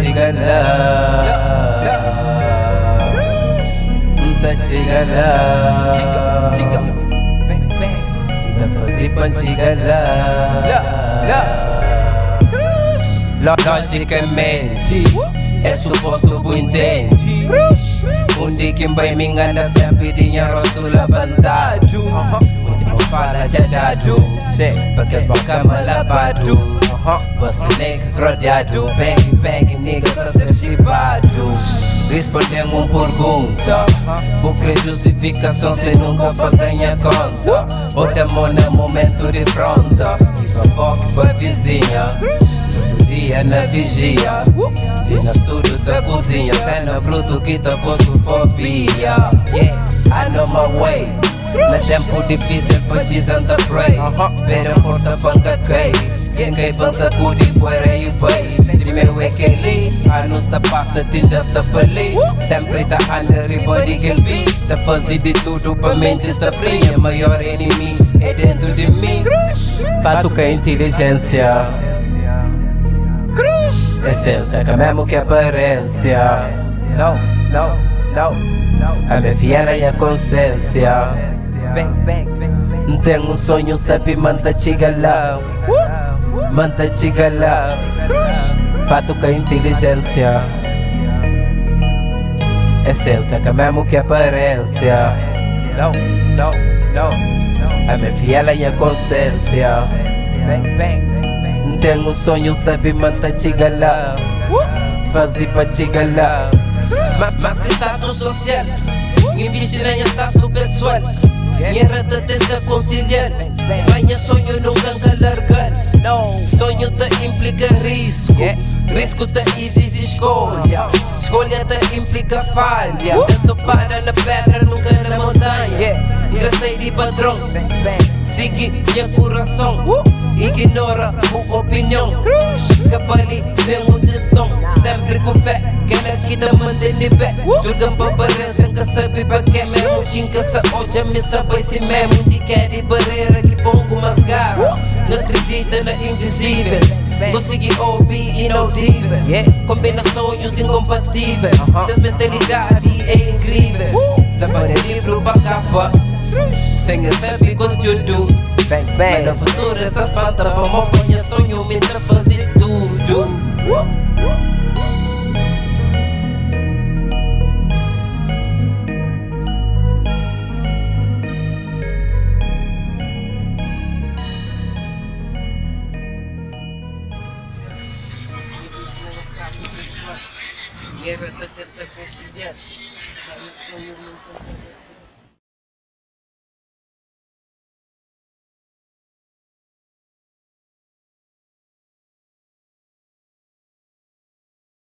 txiga la. N ta txiga la. N ta faze pa N txiga la. Logicamente, é suposto bu intende. Undi ki N bai mi N anda sempre tinha rosto labantadu. Último fala dja dadu, pa kes boka malabadu. Bust niggas rodeadu, bang bang niggas a ser chibadu. Respondem um pergunta, bu kre justificação se nunca pa ganha conta. Ou temo na momento de fronta, give a fuck pa vizinha. Tudo dia na vigia, e na estúdio da cozinha. Cena bruto que tá posto fobia. Yeah, I know my way. Na tempo difícil pa and pray. Pede força panca cai. Sem cai pensa sacudi poeira e pai. Primeiro é que li, anos da passa, tinda está pa ali. Sempre tá anda riba de quem vi. Tá fazer de tudo pa mente está fria. Maior inimigo é dentro de mim. Fato que a inteligência. Essência, que mesmo que aparência. Não, não, não. A minha fiel é a consciência. Tenho um sonho, sabe, manta chega lá. Manta chega lá. Fato que a inteligência. Essência, que mesmo que aparência. Não, não, não. A minha fiel é a consciência. Tenho um sonho, sabe, manta chega lá. Fazer pa chegar lá. Mas que status social, investe na minha status pessoal. Guerra te tenta conciliar, Ganha sonho nunca nunca largar. Sonho te implica risco, risco te exige escolha. Escolha te implica falha. Tento para na pedra, nunca na montanha. Engracei de padrão, sigue minha coração. Ignora a opinião. Cabali, mesmo destão. Sempre com fé, que ela aqui tá mantendo de pé. Julga pa aparência, nunca sabe pra que mesmo. Quem que sa oja me sabe si mesmo. Te quer de barreira, que bom com mais garra. Não acredita na invisível. Consegui ouvir inaudível. Combina sonhos incompatíveis. Suas mentalidade é incrível. Savana livro pra capa. Sem saber conteúdo. Mas no futuro essas espanta pra mo sonho me tá fazer tudo. Guerra tá tenta conciliar.